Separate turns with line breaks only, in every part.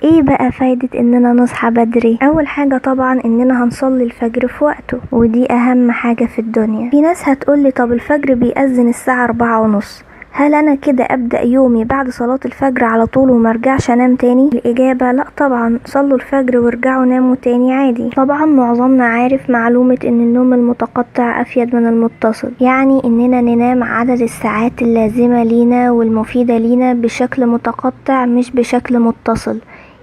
ايه بقى فايدة اننا نصحى بدري؟ اول حاجة طبعا اننا هنصلي الفجر في وقته، ودي اهم حاجة في الدنيا. في ناس هتقولي طب الفجر بيأذن الساعة 4:30، هل انا كده ابدأ يومي بعد صلاة الفجر على طول ومرجعش انام تاني؟ الاجابة لا طبعا، صلوا الفجر وارجعوا ناموا تاني عادي. طبعا معظمنا عارف معلومة ان النوم المتقطع افيد من المتصل، يعني اننا ننام عدد الساعات اللازمة لينا والمفيدة لينا بشكل متقطع مش بشكل متصل،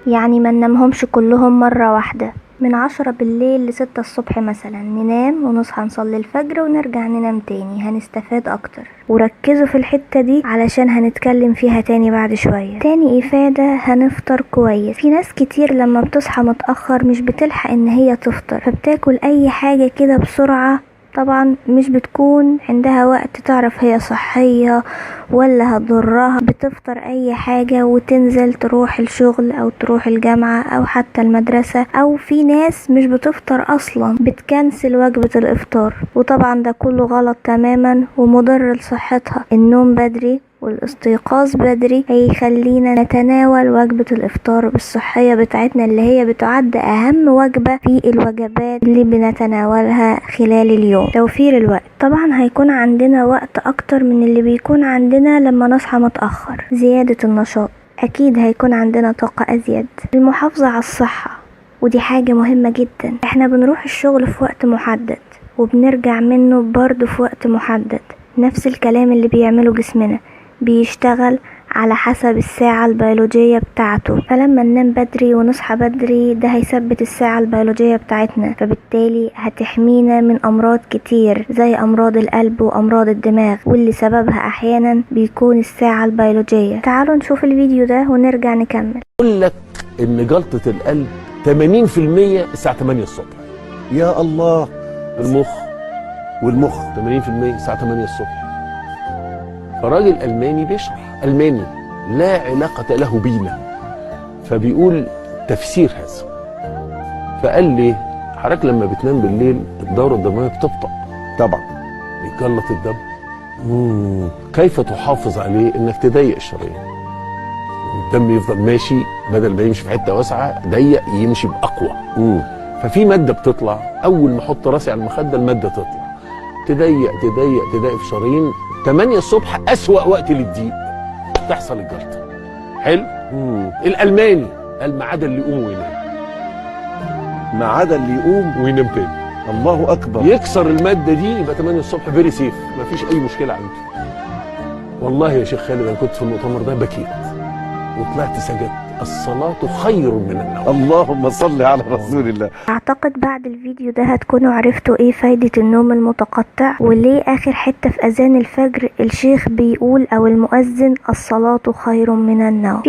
يعني ما ننامهمش كلهم مرة واحدة. من 10 بالليل ل6 الصبح مثلا ننام ونصحى نصلي الفجر ونرجع ننام تاني، هنستفاد اكتر. وركزوا في الحتة دي علشان هنتكلم فيها تاني بعد شوية. تاني افادة، هنفطر كويس. في ناس كتير لما بتصحى متأخر مش بتلحق ان هي تفطر، فبتاكل اي حاجة كده بسرعة، طبعا مش بتكون عندها وقت تعرف هي صحية ولا هتضرها، بتفطر اي حاجة وتنزل تروح الشغل او تروح الجامعة او حتى المدرسة، او في ناس مش بتفطر اصلا، بتكنسل وجبة الافطار، وطبعا ده كله غلط تماما ومضر لصحتها. النوم بدري والاستيقاظ بدري هيخلينا نتناول وجبة الإفطار بالصحية بتاعتنا اللي هي بتعد أهم وجبة في الوجبات اللي بنتناولها خلال اليوم. توفير الوقت، طبعا هيكون عندنا وقت أكتر من اللي بيكون عندنا لما نصحى متأخر. زيادة النشاط، أكيد هيكون عندنا طاقة أزيد. المحافظة على الصحة، ودي حاجة مهمة جدا. احنا بنروح الشغل في وقت محدد وبنرجع منه برضه في وقت محدد، نفس الكلام اللي بيعمله جسمنا، بيشتغل على حسب الساعة البيولوجية بتاعته. فلما ننام بدري ونصحى بدري ده هيثبت الساعة البيولوجية بتاعتنا، فبالتالي هتحمينا من أمراض كتير زي أمراض القلب وأمراض الدماغ، واللي سببها أحيانا بيكون الساعة البيولوجية. تعالوا نشوف الفيديو ده ونرجع نكمل.
أقول لك إن جلطة القلب 80% الساعة 8 الصبح.
يا الله.
المخ
والمخ
80% الساعة 8 الصبح. فراجل ألماني بيشرح، ألماني لا علاقة له بينا، فبيقول تفسير هذا. فقال لي حضرتك لما بتنام بالليل الدورة الدموية بتبطأ،
طبعا
بيجلط الدم. كيف تحافظ عليه؟ انك تضيق الشرايين، الدم يفضل ماشي، بدل ما يمشي في حتة واسعة ضيق يمشي بأقوى. ففي مادة بتطلع أول ما أحط راسي على المخدة المادة تطلع، تضيق تضيق تضيق في شرايين. 8 الصبح أسوأ وقت للضيق، تحصل الجلطة. حلو؟ الألماني قال ما عدا اللي يقوم وينام.
ما عدا اللي يقوم
وينام تاني.
الله أكبر.
يكسر المادة دي يبقى 8 الصبح very safe، مفيش أي مشكلة عنده. والله يا شيخ خالد أنا كنت في المؤتمر ده بكيت وطلعت سجدت، الصلاة خير من النوم.
اللهم صل على رسول الله.
اعتقد بعد الفيديو ده هتكونوا عرفتوا ايه فايدة النوم المتقطع، وليه اخر حتة في اذان الفجر الشيخ بيقول او المؤذن الصلاة خير من النوم.